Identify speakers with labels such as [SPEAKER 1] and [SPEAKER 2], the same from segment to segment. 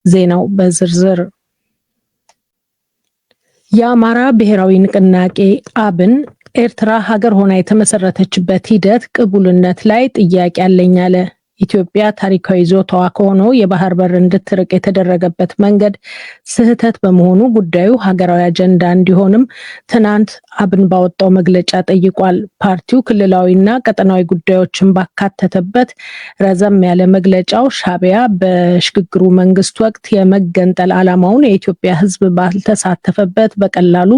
[SPEAKER 1] ዜናው በዝርዝር። የአማራ ብሔራዊ ንቅናቄ አብን ኤርትራ ሀገር ሆና የተመሰረተችበት ሂደት ቅቡልነት ላይ ጥያቄ አለኝ አለ። ኢትዮጵያ ታሪካዊ ይዞታዋ ከሆነው የባህር በር እንድትርቅ የተደረገበት መንገድ ስህተት በመሆኑ ጉዳዩ ሀገራዊ አጀንዳ እንዲሆንም ትናንት አብን ባወጣው መግለጫ ጠይቋል። ፓርቲው ክልላዊና ቀጠናዊ ጉዳዮችን ባካተተበት ረዘም ያለ መግለጫው ሻዕቢያ በሽግግሩ መንግስት ወቅት የመገንጠል ዓላማውን የኢትዮጵያ ሕዝብ ባልተሳተፈበት በቀላሉ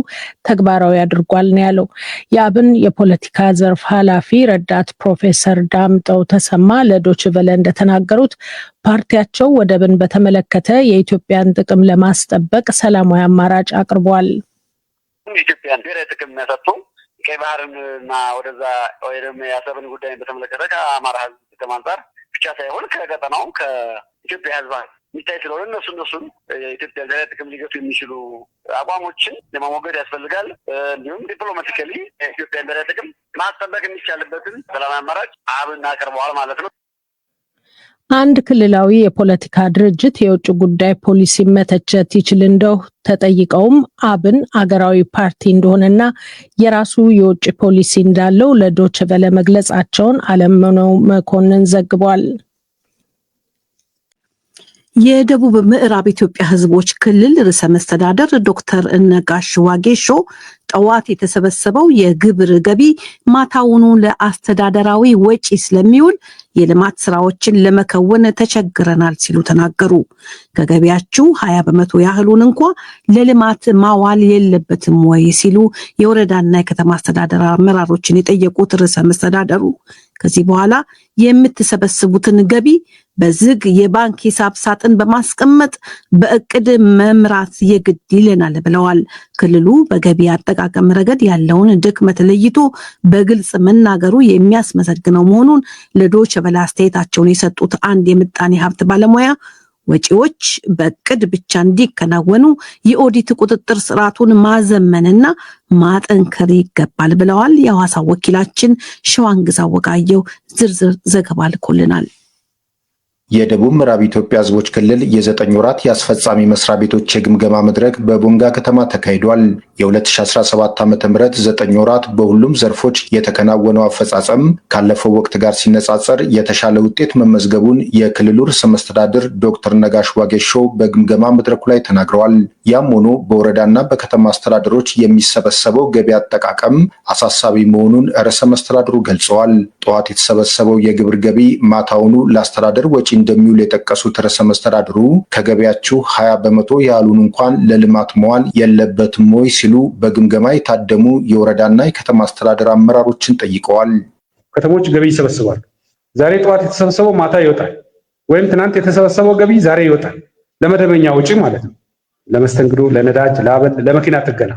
[SPEAKER 1] ተግባራዊ አድርጓል ነው ያለው። የአብን የፖለቲካ ዘርፍ ኃላፊ ረዳት ፕሮፌሰር ዳምጠው ተሰማ ለዶይቼ ቬለ እንደተናገሩት ፓርቲያቸው ወደብን በተመለከተ የኢትዮጵያን ጥቅም ለማስጠበቅ ሰላማዊ አማራጭ አቅርቧል።
[SPEAKER 2] የኢትዮጵያን ብሔራዊ ጥቅም የሚያሳጡ ቀይ ባህርን እና ወደዛ ወይ ደግሞ የአሰብን ጉዳይን በተመለከተ ከአማራ ሕዝብ ጥቅም አንጻር ብቻ ሳይሆን ከቀጠናውም ከኢትዮጵያ ሕዝብ የሚታይ ስለሆነ እነሱን የኢትዮጵያ ብሔራዊ ጥቅም ሊገፉ የሚችሉ አቋሞችን ለማሞገድ ያስፈልጋል። እንዲሁም diplomatically የኢትዮጵያን ብሔራዊ ጥቅም ማስጠበቅ የሚቻልበትን ሰላማዊ አማራጭ አብን አቅርበዋል ማለት ነው።
[SPEAKER 1] አንድ ክልላዊ የፖለቲካ ድርጅት የውጭ ጉዳይ ፖሊሲ መተቸት ይችል እንደው ተጠይቀውም አብን አገራዊ ፓርቲ እንደሆነና የራሱ የውጭ ፖሊሲ እንዳለው ለዶይቼ ቬለ መግለጻቸውን አለምነው መኮንን ዘግቧል።
[SPEAKER 3] የደቡብ ምዕራብ ኢትዮጵያ ሕዝቦች ክልል ርዕሰ መስተዳደር ዶክተር ነጋሽ ዋጌሾ ጠዋት የተሰበሰበው የግብር ገቢ ማታውኑ ለአስተዳደራዊ ወጪ ስለሚውል የልማት ስራዎችን ለመከወን ተቸግረናል ሲሉ ተናገሩ። ከገቢያችሁ 20% ያህሉን እንኳ ለልማት ማዋል የለበትም ወይ ሲሉ የወረዳና የከተማ አስተዳደር አመራሮችን የጠየቁት ርዕሰ መስተዳደሩ ከዚህ በኋላ የምትሰበስቡትን ገቢ በዝግ የባንክ ሂሳብ ሳጥን በማስቀመጥ በእቅድ መምራት የግድ ይለናል ብለዋል። ክልሉ በገቢ አጠቃቀም ረገድ ያለውን ድክመት ለይቶ በግልጽ መናገሩ የሚያስመሰግነው መሆኑን ለዶይቼ ቬለ አስተያየታቸውን የሰጡት አንድ የምጣኔ ሀብት ባለሙያ ወጪዎች በእቅድ ብቻ እንዲከናወኑ የኦዲት ቁጥጥር ስርዓቱን ማዘመንና ማጠንከር ይገባል ብለዋል። የሐዋሳው ወኪላችን ሸዋንግዛ ወጋየው ዝርዝር ዘገባ ልኮልናል።
[SPEAKER 4] የደቡብ ምዕራብ ኢትዮጵያ ሕዝቦች ክልል የ9 ወራት የአስፈጻሚ መስሪያ ቤቶች የግምገማ መድረክ በቦንጋ ከተማ ተካሂዷል። የ2017 ዓ.ም 9 ወራት በሁሉም ዘርፎች የተከናወነው አፈጻጸም ካለፈው ወቅት ጋር ሲነጻጸር የተሻለ ውጤት መመዝገቡን የክልሉ ርዕሰ መስተዳድር ዶክተር ነጋሽ ዋጌሾ በግምገማ መድረኩ ላይ ተናግረዋል። ያም ሆኖ በወረዳና በከተማ አስተዳደሮች የሚሰበሰበው ገቢ አጠቃቀም አሳሳቢ መሆኑን ርዕሰ መስተዳድሩ ገልጸዋል። ጠዋት የተሰበሰበው የግብር ገቢ ማታውኑ ለአስተዳደር ወጪ እንደሚውል የጠቀሱት ርዕሰ መስተዳድሩ ከገቢያችሁ 20% ያህሉን እንኳን ለልማት መዋል የለበትም ወይ ሲሉ በግምገማ የታደሙ የወረዳና የከተማ አስተዳደር አመራሮችን ጠይቀዋል።
[SPEAKER 5] ከተሞች ገቢ ይሰበስባሉ። ዛሬ ጠዋት የተሰበሰበው ማታ ይወጣል፣ ወይም ትናንት የተሰበሰበው ገቢ ዛሬ ይወጣል። ለመደበኛ ወጪ ማለት ነው። ለመስተንግዶ፣ ለነዳጅ፣ ለአበል፣ ለመኪና ጥገና።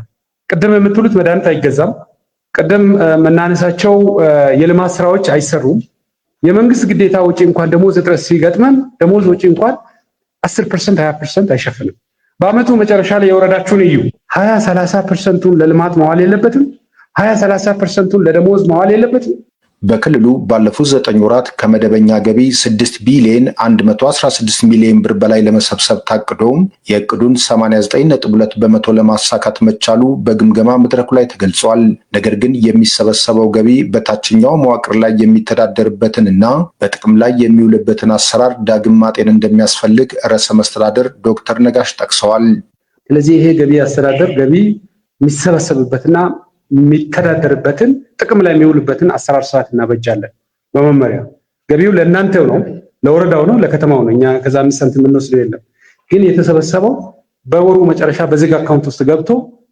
[SPEAKER 5] ቅድም የምትሉት መድኃኒት አይገዛም። ቅድም የምናነሳቸው የልማት ስራዎች አይሰሩም። የመንግስት ግዴታ ወጪ እንኳን ደሞዝ እጥረት ሲገጥመን ደሞዝ ወጪ እንኳን 10%፣ 20% አይሸፍንም። በአመቱ መጨረሻ ላይ የወረዳችሁን እዩ። 20፣ 30% ኡን ለልማት መዋል የለበትም። 20፣ 30% ኡን ለደሞዝ መዋል የለበትም።
[SPEAKER 4] በክልሉ ባለፉት 9 ወራት ከመደበኛ ገቢ 6 ቢሊዮን 116 ሚሊዮን ብር በላይ ለመሰብሰብ ታቅዶ የእቅዱን 89.2% ለማሳካት መቻሉ በግምገማ መድረኩ ላይ ተገልጿል። ነገር ግን የሚሰበሰበው ገቢ በታችኛው መዋቅር ላይ የሚተዳደርበትን እና በጥቅም ላይ የሚውልበትን አሰራር ዳግም ማጤን እንደሚያስፈልግ ርዕሰ መስተዳድር ዶክተር ነጋሽ ጠቅሰዋል።
[SPEAKER 5] ስለዚህ ይሄ ገቢ አስተዳደር ገቢ የሚሰበሰብበትና የሚተዳደርበትን ጥቅም ላይ የሚውልበትን አሰራር ስርዓት እናበጃለን። በመመሪያ ገቢው ለእናንተው ነው፣ ለወረዳው ነው፣ ለከተማው ነው። እኛ ከዛ 5 ሳንቲም የምንወስደው የለም። ግን የተሰበሰበው በወሩ መጨረሻ በዝግ account ውስጥ ገብቶ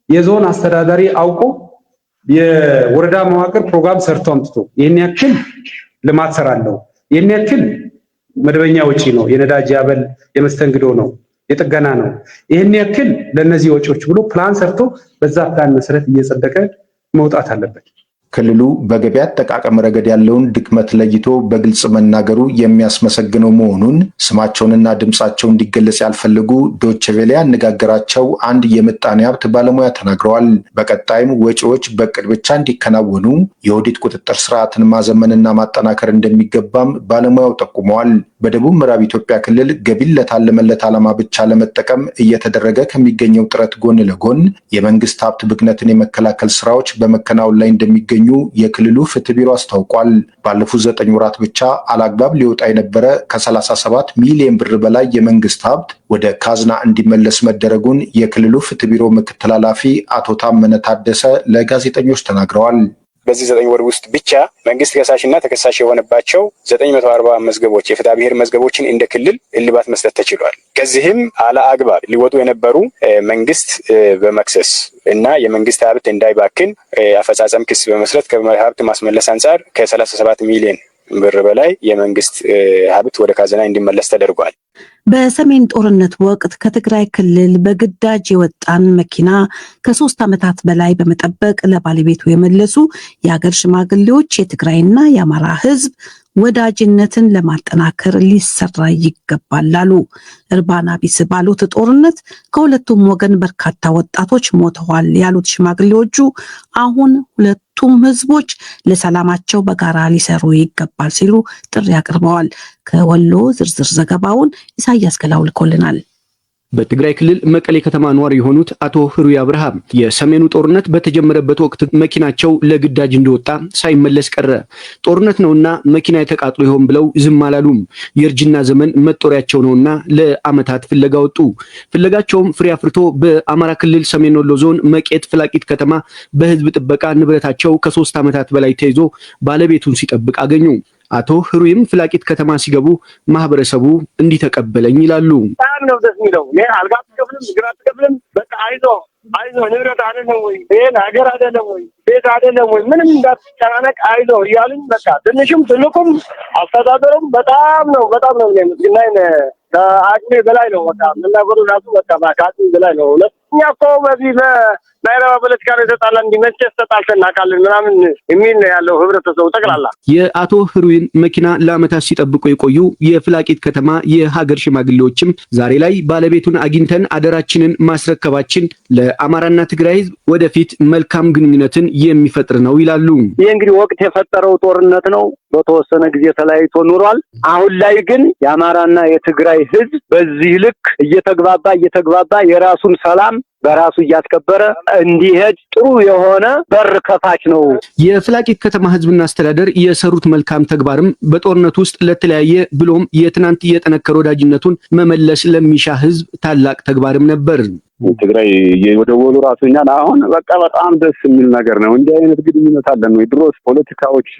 [SPEAKER 5] የዞን አስተዳዳሪ አውቆ የወረዳ መዋቅር ፕሮግራም ሰርቶ አምጥቶ ይህን ያክል ልማት ሰራለሁ፣ ይህን ያክል መደበኛ ወጪ ነው፣ የነዳጅ ያበል የመስተንግዶ ነው፣ የጥገና ነው፣ ይህን ያክል ለእነዚህ ወጪዎች ብሎ ፕላን ሰርቶ በዛ ፕላን መሰረት እየጸደቀ መውጣት አለበት።
[SPEAKER 4] ክልሉ በገቢ አጠቃቀም ረገድ ያለውን ድክመት ለይቶ በግልጽ መናገሩ የሚያስመሰግነው መሆኑን ስማቸውንና ድምፃቸው እንዲገለጽ ያልፈለጉ ዶይቼ ቬለ ያነጋገራቸው አንድ የምጣኔ ሀብት ባለሙያ ተናግረዋል። በቀጣይም ወጪዎች በእቅድ ብቻ እንዲከናወኑ የኦዲት ቁጥጥር ስርዓትን ማዘመንና ማጠናከር እንደሚገባም ባለሙያው ጠቁመዋል። በደቡብ ምዕራብ ኢትዮጵያ ክልል ገቢን ለታለመለት ዓላማ ብቻ ለመጠቀም እየተደረገ ከሚገኘው ጥረት ጎን ለጎን የመንግስት ሀብት ብክነትን የመከላከል ስራዎች በመከናወን ላይ እንደሚገኙ የክልሉ ፍትህ ቢሮ አስታውቋል። ባለፉት 9 ወራት ብቻ አላግባብ ሊወጣ የነበረ ከ37 ሚሊዮን ብር በላይ የመንግስት ሀብት ወደ ካዝና እንዲመለስ መደረጉን የክልሉ ፍትህ ቢሮ ምክትል ኃላፊ አቶ ታመነ ታደሰ ለጋዜጠኞች ተናግረዋል።
[SPEAKER 6] በዚህ 9 ወር ውስጥ ብቻ መንግስት ከሳሽና ተከሳሽ የሆነባቸው 940 መዝገቦች፣ የፍትሐ ብሔር መዝገቦችን እንደ ክልል እልባት መስጠት ተችሏል። ከዚህም አለ አግባብ ሊወጡ የነበሩ መንግስት በመክሰስ እና የመንግስት ሀብት እንዳይባክን አፈጻጸም ክስ በመመስረት ከሀብት ማስመለስ አንጻር ከ37 ሚሊዮን ብር በላይ የመንግስት ሀብት ወደ ካዝና እንዲመለስ ተደርጓል።
[SPEAKER 3] በሰሜን ጦርነት ወቅት ከትግራይ ክልል በግዳጅ የወጣን መኪና ከ3 ዓመታት በላይ በመጠበቅ ለባለቤቱ የመለሱ የሀገር ሽማግሌዎች የትግራይና የአማራ ሕዝብ ወዳጅነትን ለማጠናከር ሊሰራ ይገባል አሉ። እርባና ቢስ ባሉት ጦርነት ከሁለቱም ወገን በርካታ ወጣቶች ሞተዋል ያሉት ሽማግሌዎቹ አሁን ሁለቱም ህዝቦች ለሰላማቸው በጋራ ሊሰሩ ይገባል ሲሉ ጥሪ አቅርበዋል። ከወሎ ዝርዝር ዘገባውን ኢሳያስ ገላው ልኮልናል።
[SPEAKER 7] በትግራይ ክልል መቀሌ ከተማ ነዋሪ የሆኑት አቶ ህሩይ አብርሃም የሰሜኑ ጦርነት በተጀመረበት ወቅት መኪናቸው ለግዳጅ እንደወጣ ሳይመለስ ቀረ። ጦርነት ነውና መኪና ተቃጥሎ ይሆን ብለው ዝም አላሉም። የእርጅና ዘመን መጦሪያቸው ነውና ለዓመታት ፍለጋ ወጡ። ፍለጋቸውም ፍሬ አፍርቶ በአማራ ክልል ሰሜን ወሎ ዞን መቄት ፍላቂት ከተማ በህዝብ ጥበቃ ንብረታቸው ከ3 ዓመታት በላይ ተይዞ ባለቤቱን ሲጠብቅ አገኙ። አቶ ህሩይም ፍላቂት ከተማ ሲገቡ ማህበረሰቡ እንዲህ ተቀበለኝ ይላሉ።
[SPEAKER 2] በጣም ነው ደስ የሚለው። ይሄ አልጋ አትከፍልም፣ ምግብ አትከፍልም። በቃ አይዞ አይዞ፣ ንብረት አይደለም ወይ? ይሄን ሀገር አይደለም ወይ? ቤት አይደለም ወይ? ምንም እንዳትጨናነቅ አይዞ እያሉኝ በቃ ትንሹም ትልቁም አስተዳደሩም በጣም ነው ምስግናዬን ከአቅሜ በላይ ነው። በቃ መናገሩ ራሱ በቃ ከአቅሜ በላይ ነው። እውነት እኛ እኮ በዚህ በማይረባ ፖለቲካ ነው የተጣላን እንጂ መቼስ ተጣልተን እናውቃለን ምናምን የሚል ነው ያለው ህብረተሰቡ ጠቅላላ።
[SPEAKER 7] የአቶ ህሩይን መኪና ለዓመታት ሲጠብቁ የቆዩ የፍላቂት ከተማ የሀገር ሽማግሌዎችም ዛሬ ላይ ባለቤቱን አግኝተን አደራችንን ማስረከባችን ለአማራና ትግራይ ህዝብ ወደፊት መልካም ግንኙነትን የሚፈጥር ነው ይላሉ።
[SPEAKER 2] ይህ እንግዲህ ወቅት የፈጠረው ጦርነት ነው። በተወሰነ ጊዜ ተለያይቶ ኑሯል። አሁን ላይ ግን የአማራና የትግራይ ህዝብ በዚህ ልክ እየተግባባ እየተግባባ የራሱን ሰላም በራሱ እያስከበረ እንዲሄድ ጥሩ የሆነ በር ከፋች ነው።
[SPEAKER 7] የፍላቂት ከተማ ህዝብና አስተዳደር የሰሩት መልካም ተግባርም በጦርነት ውስጥ ለተለያየ ብሎም የትናንት የጠነከረ ወዳጅነቱን መመለስ ለሚሻ ህዝብ ታላቅ ተግባርም ነበር።
[SPEAKER 8] ትግራይ የደወሉ ራሱ እኛን አሁን በቃ በጣም ደስ የሚል ነገር ነው። እንዲህ አይነት ግንኙነት አለን ወይ? ድሮስ ፖለቲካዎች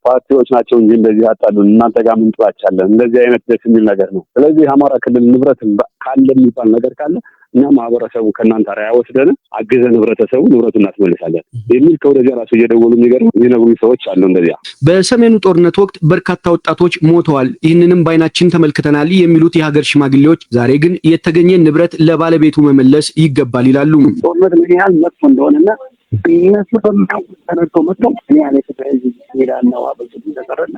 [SPEAKER 8] ፓርቲዎች ናቸው እንጂ እንደዚህ ያጣሉን፣ እናንተ ጋር ምን ጥላቻ አለን? እንደዚህ አይነት ደስ የሚል ነገር ነው። ስለዚህ የአማራ ክልል ንብረት ካለ የሚባል ነገር ካለ እኛ ማህበረሰቡ ከእናንተ ራያ ወስደን አግዘን ህብረተሰቡ ንብረቱ እናስመልሳለን የሚል ከወደዚያ ራሱ እየደወሉ የሚገርም የሚነግሩ ሰዎች አሉ። እንደዚያ።
[SPEAKER 7] በሰሜኑ ጦርነት ወቅት በርካታ ወጣቶች ሞተዋል፣ ይህንንም በዓይናችን ተመልክተናል የሚሉት የሀገር ሽማግሌዎች ዛሬ ግን የተገኘ ንብረት ለባለቤቱ መመለስ ይገባል ይላሉ።
[SPEAKER 2] ጦርነት ምን ያህል መጥፎ እንደሆነና እነሱ በማያውቁት ተነድተው መጥተው ምን ያህል የትግራይ ህዝብ ሜዳና ውሃ በልቶ እንደቀረና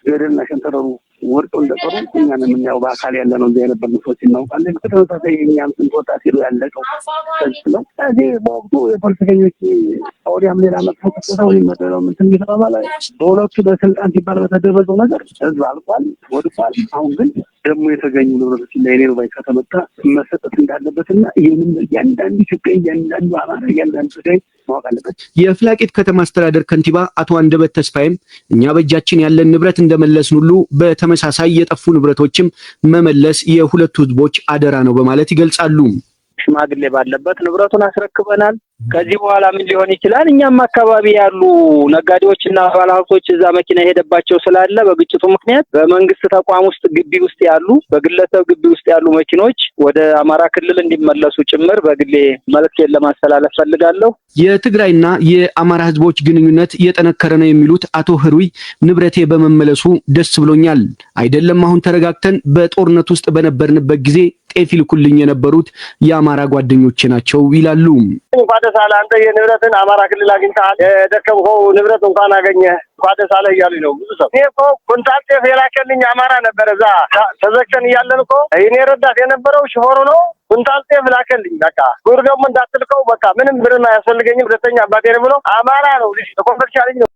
[SPEAKER 2] ገደልና ሸንተረሩ ወድቀው እንደቀሩ እኛን የምናየው በአካል ያለ ነው። እዚያ የነበርን ሰዎች እናውቃለን። በተመሳሳይ የእኛም ስንት ወጣት ሄዶ ያለቀው ነው። ስለዚህ በወቅቱ የፖለቲከኞች ወዲያም ሌላ መጥፎ ቅስቀሳ ወይም ምንትን እየተባባለ በሁለቱ በስልጣን ሲባል በተደረገው ነገር ህዝብ አልቋል፣ ወድቋል። አሁን ግን ደግሞ የተገኙ ንብረቶች እና የኔ ባይ ከተመጣ መሰጠት እንዳለበትና ይህንም እያንዳንዱ ኢትዮጵያ፣ እያንዳንዱ አማራ፣ እያንዳንዱ ትግራይ ማወቅ አለበት።
[SPEAKER 7] የፍላቂት ከተማ አስተዳደር ከንቲባ አቶ አንደበት ተስፋዬም እኛ በእጃችን ያለን ንብረት እንደመለስን ሁሉ በተመሳሳይ የጠፉ ንብረቶችም መመለስ የሁለቱ ህዝቦች አደራ ነው በማለት ይገልጻሉ።
[SPEAKER 9] ሽማግሌ ባለበት ንብረቱን አስረክበናል። ከዚህ በኋላ ምን ሊሆን ይችላል? እኛም አካባቢ ያሉ ነጋዴዎች እና ባለሀብቶች እዛ መኪና የሄደባቸው ስላለ በግጭቱ ምክንያት በመንግስት ተቋም ውስጥ ግቢ ውስጥ ያሉ፣ በግለሰብ ግቢ ውስጥ ያሉ መኪኖች ወደ አማራ ክልል እንዲመለሱ ጭምር በግሌ መልዕክቴን ለማስተላለፍ ፈልጋለሁ።
[SPEAKER 7] የትግራይና የአማራ ህዝቦች ግንኙነት የጠነከረ ነው የሚሉት አቶ ህሩይ ንብረቴ በመመለሱ ደስ ብሎኛል። አይደለም አሁን ተረጋግተን በጦርነት ውስጥ በነበርንበት ጊዜ ጤፍ ይልኩልኝ የነበሩት የአማራ ጓደኞቼ ናቸው ይላሉ።
[SPEAKER 2] እንኳን ደስ አለህ፣ አንተ የንብረትን አማራ ክልል አግኝተሃል፣ የደከምከው ንብረት እንኳን አገኘህ፣ እንኳን ደስ አለህ እያሉኝ ነው ብዙ ሰው። እኔ እኮ ኩንታል ጤፍ የላከልኝ አማራ ነበር። እዛ ተዘግተን እያለን እኮ እኔ ረዳት የነበረው ሾፌሩ ነው። ኩንታል ጤፍ ላከልኝ። በቃ ብር ደግሞ እንዳትልከው፣ በቃ ምንም ብርም አያስፈልገኝም፣ ሁለተኛ አባቴ ነው ብሎ አማራ ነው፣ ልጅ ኮምቦልቻ ልጅ ነው።